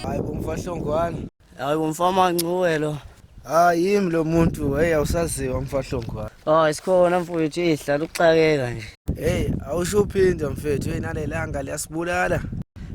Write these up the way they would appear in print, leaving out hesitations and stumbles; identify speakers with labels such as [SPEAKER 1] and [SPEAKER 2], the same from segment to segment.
[SPEAKER 1] Hayi bo mfahlongwane.
[SPEAKER 2] Hayi bo mfama Ncuwe lo.
[SPEAKER 1] Hayi yimi lo muntu, hey awusaziwa mfahlongwane.
[SPEAKER 2] Hayi sikhona mfowethu ihlala uxakeka nje.
[SPEAKER 1] Hey awusho uphinda mfethu, hey nalelanga liyasibulala.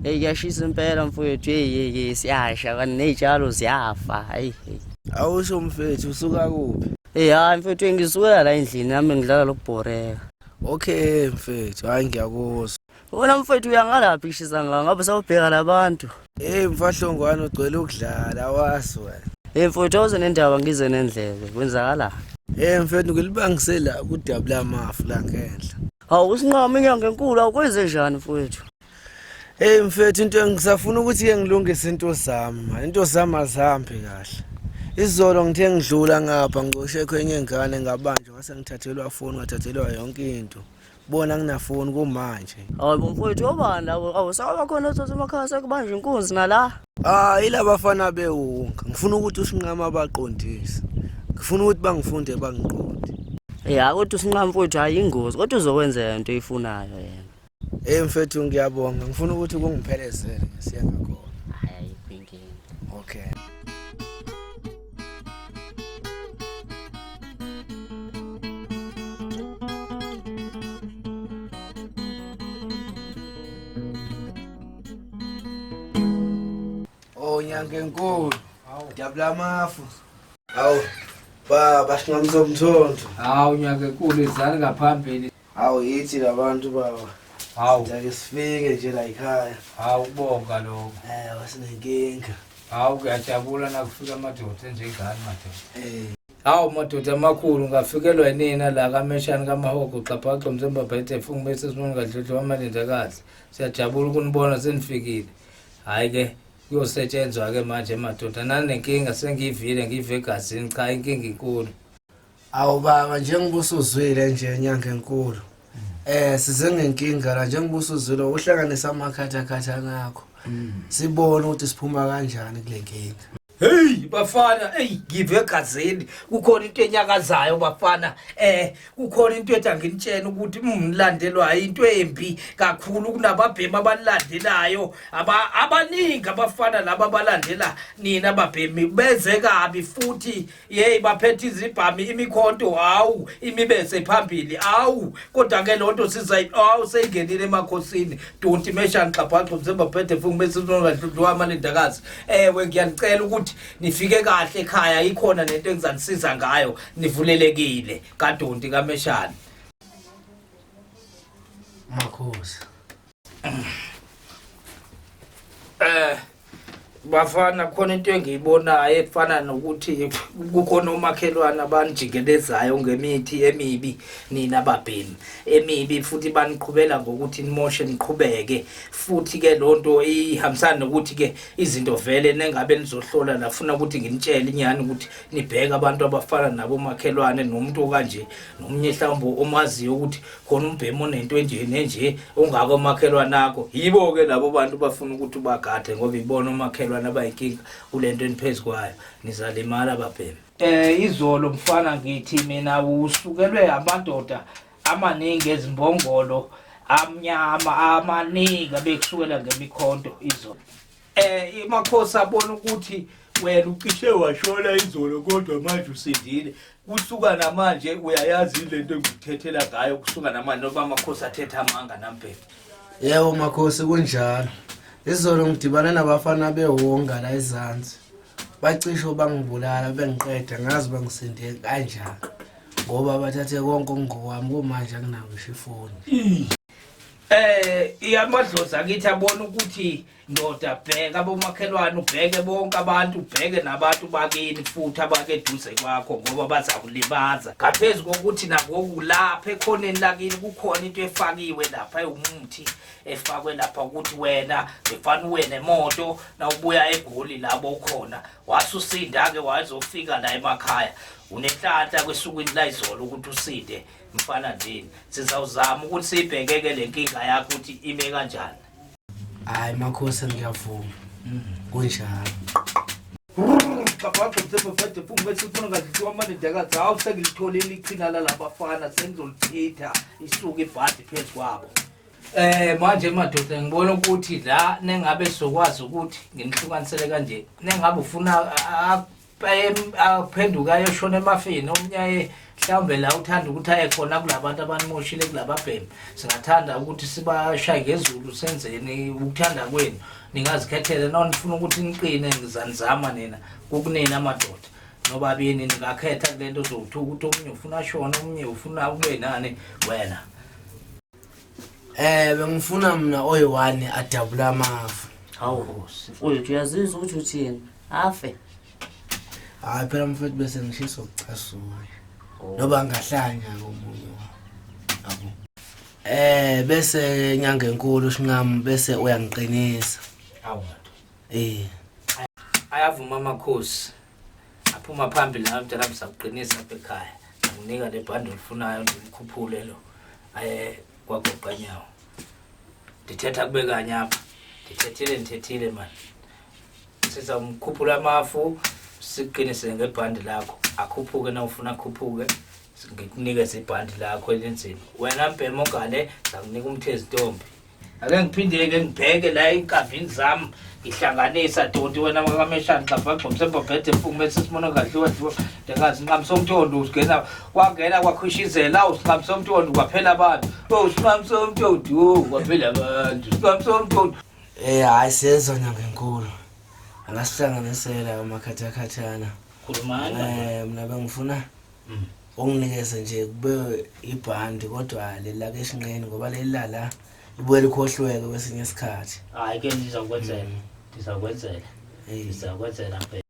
[SPEAKER 2] Hey kuyashisa impela mfowethu, hey hey hey siyasha kanti nezitshalo ziyafa. Hayi hey.
[SPEAKER 1] Awusho mfethu usuka kuphi?
[SPEAKER 2] Hey hayi mfethu ngisukela la endlini nami ngidlala lokubhoreka.
[SPEAKER 1] Okay mfethu, hayi ngiyakuzwa.
[SPEAKER 2] Wena mfethu uyangalaphi kushisa ngaka ngabe sawubheka labantu.
[SPEAKER 1] Hey mfahlongwane ugcwele ukudlala awazi wena.
[SPEAKER 2] Hey mfethu awuze nendaba ngize nendlebe kwenzakala.
[SPEAKER 1] Hey mfethu ngilibangise la kudabu lamafu la ngenhla.
[SPEAKER 2] Hawu usinqama inyanga enkulu awukwenze njani mfethu?
[SPEAKER 1] Hey mfethu into engisafuna ukuthi ke ngilungise into zami, into zami azihambi kahle. Izolo ngithe ngidlula ngapha ngicoshe kwenye ingane ngabanjwa ngase ngithathelwa phone ngathathelwa yonke into. Bona nginafoni kumanje.
[SPEAKER 2] Hayi bo mfowethu obani labo? Awu sawaba khona otsotsi emakhaya sekubanjwa inkunzi nala.
[SPEAKER 1] Ah ilabafana bewunga. Ngifuna ukuthi usinqama abaqondise. Ngifuna ukuthi bangifunde bangiqonde.
[SPEAKER 2] Ya kodwa usinqama mfowethu hayi ingozi kodwa uzokwenzeka into oyifunayo yena.
[SPEAKER 1] Hey mfethu ngiyabonga. Ngifuna ukuthi kungiphelezele ngisiya ngakhona.
[SPEAKER 2] Hayi ayikho inkinga.
[SPEAKER 1] Okay. Oh nyanga enkulu. Dabula amafu. Hawu baba singamso mthondo.
[SPEAKER 3] Hawu nyanga enkulu izani ngaphambili.
[SPEAKER 1] Hawu yithi labantu baba.
[SPEAKER 3] Hawu.
[SPEAKER 1] Sijake sifike nje la ekhaya.
[SPEAKER 3] Hawu kubonga lokho.
[SPEAKER 1] Eh wasinenkinga.
[SPEAKER 3] Hawu kuyajabula nakufika amadoda enjengani madoda.
[SPEAKER 1] Eh.
[SPEAKER 3] Hawu madoda amakhulu ngafikelwa yinina la kameshani kamahogo xabhaxo mzimba bhethe fungu bese sibona kadludlu amalindakazi. Siyajabula ukunibona senifikile. Hayi ke kuyosetshenzwa ke manje madoda nanenkinga sengiyivile ngiyive egazini cha inkinga inkulu.
[SPEAKER 1] Awu baba njengoba usuzwile nje nyanga enkulu. Eh size ngenkinga la njengoba usuzwile uhlanganisa amakhatha ngakho. Sibone ukuthi siphuma kanjani kule nkinga.
[SPEAKER 3] Hey bafana, hey ngive egazini kukhona into enyakazayo bafana. Kukhona into ethi anginitshena ukuthi nilandelwa into embi kakhulu kunababhemi abanilandelayo. Abaningi abafana laba abalandela nina babhemi beze kabi futhi yeyi baphethe izibhami imikhonto hawu imibese phambili awu kodwa ke lonto siza awu seyingenile emakhosini donti meshani xabhaxo mzimba phethe fungu bese sinongadludlwa amalindakazi ewe ngiyanicela ukuthi nifike kahle ekhaya ikhona nento engizanisiza ngayo nivulelekile kadonti kameshani
[SPEAKER 1] Makhosi.
[SPEAKER 3] Bafana khona into engiyibonayo efana nokuthi kukhona omakhelwane abanijikelezayo ngemithi emibi nina babhemi emibi futhi baniqhubela ngokuthi nimoshe niqhubeke futhi ke lonto ihambisana nokuthi ke izinto vele nengabe nizohlola lafuna ukuthi nginitshele inyani ukuthi nibheke abantu abafana nabo omakhelwane nomuntu okanje nomunye mhlawumbe omaziyo ukuthi khona umbhemi onento enje nenje ongako omakhelwane akho yibo-ke labo bantu bafuna ukuthi ubagade ngoba ibona omakhelwane abayinkinga kule nto eniphezu kwayo nizalimala babhemi. Izolo mfana ngithi mina usukelwe amadoda amaningi ezimbongolo amnyama amaningi abekusukela ngemikhonto izolo. Imakhosi abona ukuthi wena ucishe washona izolo kodwa manje usindile. Kusuka namanje uyayazi lento engikuthethela ngayo kusuka namanje noba amakhosi athetha amanga nambheki.
[SPEAKER 1] Yebo makhosi kunjalo. Izolo ngidibane nabafana bewonga la ezansi. Bacishe bangibulala bengiqeda ngazi bangisinde kanjani. Ngoba bathathe konke okungokwami kumanje anginayo ngisho ifoni.
[SPEAKER 3] Amadlozi akithi abona ukuthi ndoda bheka abomakhelwane ubheke bonke abantu ubheke nabantu bakini futhi abake eduze kwakho ngoba bazakulimaza. Ngaphezu kokuthi nangoku lapha ekhoneni lakini kukhona into efakiwe lapha ewumuthi efakwe lapha ukuthi wena befana uwe nemoto nawubuya eGoli labo ukhona wasusinda-ke wazofika la emakhaya unenhlanhla kwesukwini layizolo ukuthi usinde mfana ndini. Sizawuzama ukuthi siyibhekeke le nkinga yakho ukuthi ime kanjani.
[SPEAKER 1] Hayi makhosi ngiyavuma. Kunjalo.
[SPEAKER 3] Hawu sengilitholile iqhinga lalabafana sengizolithitha isuke ibhadi phezu kwabo. Manje madoda ngibona ukuthi la nengabe sizokwazi ukuthi nginihlukanisele kanje nengabe ufuna aphenduka ayoshona emafini omunye aye mhlawumbe la uthanda ukuthi aye khona kulabantu abanimoshile kulababhemi singathanda ukuthi sibashaye ngezulu senzeni ukuthanda kwenu ningazikhethele noma nifuna ukuthi niqine ngizanizama nina kukunina amadoda nobabini ningakhetha kule nto zowuthuka ukuthi omunye ufuna ashone omunye ufuna ube nani wena.
[SPEAKER 1] Bengifuna mina oyi-one adabula amafu.
[SPEAKER 2] Hawu Nkosi, mfowethu uyazizwa ukuthi uthini? Afe.
[SPEAKER 1] Hayi phela mfowethu bese ngishisa ukucasula. Noba ngahlanya komunye wabo. Yabo. Bese nyanga enkulu sinqamu bese uyangiqinisa.
[SPEAKER 3] Hawu madoda. Ayavuma amakhosi. Aphuma phambili la mntana ngisakuqinisa apha ekhaya. Nginika le bhandi olifunayo ndimkhuphule lo. Aye kwagoqa nyawo. Ndithetha kube kanye apha. Ndithethile man. Sizamkhuphula amafu siqinise ngebhandi lakho. Akhuphuke na ufuna akhuphuke. Ngikunikeze ibhandi lakho elinzima. Wena mbhemo ogale ngizakunika umthezi ntombi. Ake ngiphinde-ke ngibheke la ey'nkavini zami ngihlanganisa doti wena makameshani xabhagxa umsembabhede mfumo esesimona kadliwa dliwa ndingazi nqamsomthondo usingena kwangena kwakhwishizela usinqamsomthondo kwaphela abantu oh sinqamsomthondo kwaphela abantu sinqamsomthondo.
[SPEAKER 1] Hayi siyezwa nyanga enkulu. Angasihlanganisela amakhathakhathana.
[SPEAKER 3] Khulumani.
[SPEAKER 1] Mina bengifuna unginikeze nje kube ibhandi kodwa leli lake esinqeni ngoba leli lala libuye likhohlweke kwesinye isikhathi.
[SPEAKER 3] Hayi ke ndizakwenzela. Ndizakwenzela. Ndizakwenzela mfethu.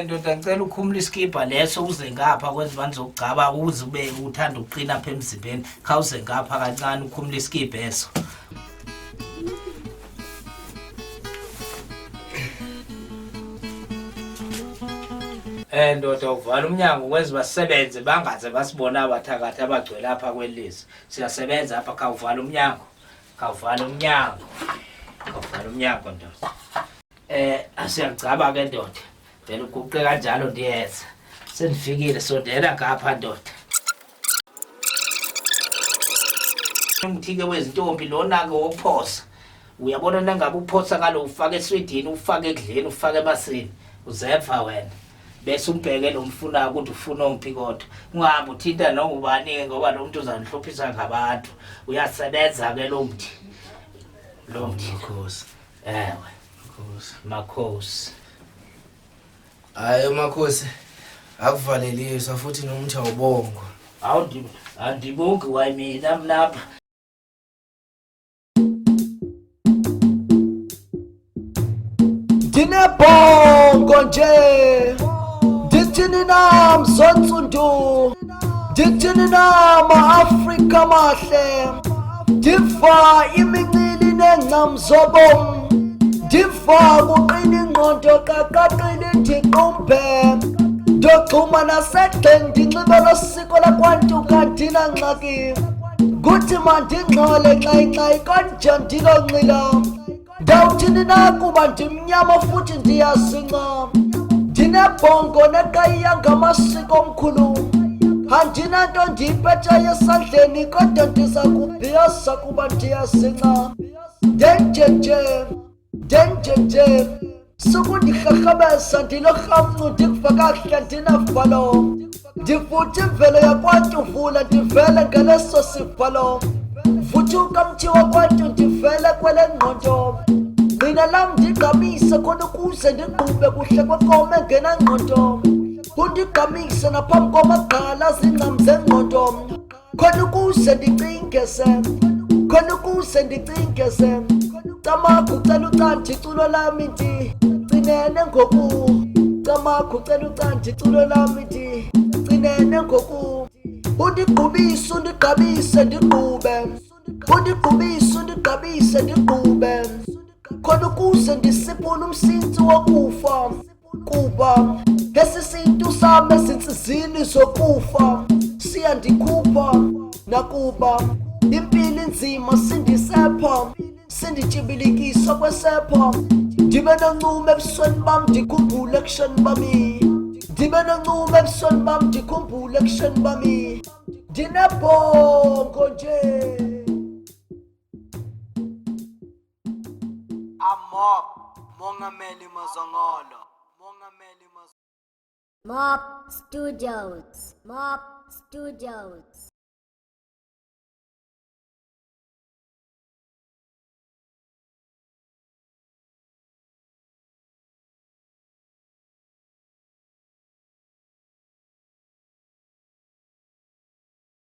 [SPEAKER 3] Ndoda ngicela ukhumule isikibha leso uze ngapha kwenza uba nizokugcaba uze ube uthanda ukuqina apha emzimbeni. Khawuze ngapha kancane ukhumule isikibha eso. Ndoda uvala umnyango kwenza basebenze bangaze basibona abathakathi abagcwele apha kwelizwe. Siyasebenza apha khawuvala umnyango. Khawuvala umnyango. Khawuvala umnyango ndoda. Asiyagcaba ke ndoda. Vele uguqe kanjalo ndiyeza. Sendifikile sondela ngapha ndoda. Umthike wezintombi lona ke wokuphosa. Uyabona nangabe uphosa ngalo ufake eswidini, ufake ekudleni, ufake emasini. Uzeva wena. Bese umbheke lo mfuna ukuthi ufuna omphi kodwa. Ungahambi uthinta noma ubani ngoba lo muntu uzanihluphisa ngabantu. Uyasebenza ke lo mthi. Lo mthi.
[SPEAKER 1] Makhosi.
[SPEAKER 3] Ewe.
[SPEAKER 1] Makhosi.
[SPEAKER 3] Makhosi.
[SPEAKER 1] Hayi makhosi. Akuvaleliswa futhi nomuthi awubongwa.
[SPEAKER 3] Hawu andibongi wayi mina mnapha.
[SPEAKER 4] Ndinebhongo nje ndithini na Mzonsundu, ndithini na ma-Afrika mahle, ndiva imincili neencam zobomi, ndiva kuqina ingqondo qaqaqile ndiqumbe, ndogxuma nasegxeni ndinxibe losiko lakwantu kandinangxaki, kuthi mandingxole nxayinxayi konje ndilonxila. Ndawuthini na kuba ndimnyama futhi ndiyasinca, ndinebhongo neqayiya ngamasiko omkhulu, andinanto ndiyipetshayo esandleni kodwa ndiza kubhiyoza kuba ndiyasinca. Ndenjenje ndenjenje sukundihlahlameza ndilorhamncu ndikuva kakuhle ndinavalo, ndivutha imvelo yakwantu vula ndivele ngaleso sivalo, vuthuka mthi wakwantu ndivele kwele ngqondo, ngqina lam ndigqamise khona ukuze ndigqube kuhle kwenkomo engenangqondo, undigqamise naphambi kwamagqala zincam zengqondo, khona ukuze ndicingeze, khona ukuze ndicingeze. Camagu cela ucanti iculo lami ndi cinene ngoku, camagu cela ucanti iculo lami ndi cinene ngoku, undigqubise undigqabise ndigqube, undigqubise undigqabise ndigqube, khona ukuze ndisiphule umsintsi wokufa, kuba esi sintu sami ezinsizini zokufa siyandikhupha, nakuba impilo inzima sindisepha, sinditshibilikisa kwesepha, ndibe noncumo ebusweni bam ndikhumbule ekusheni bami, ndibe noncumo ebusweni bam ndikhumbule ekusheni bami, ndinebhongo nje. Mob Mongameli Mazongolo Mongameli Mazongolo.
[SPEAKER 5] Mob Studios. Mob Studios.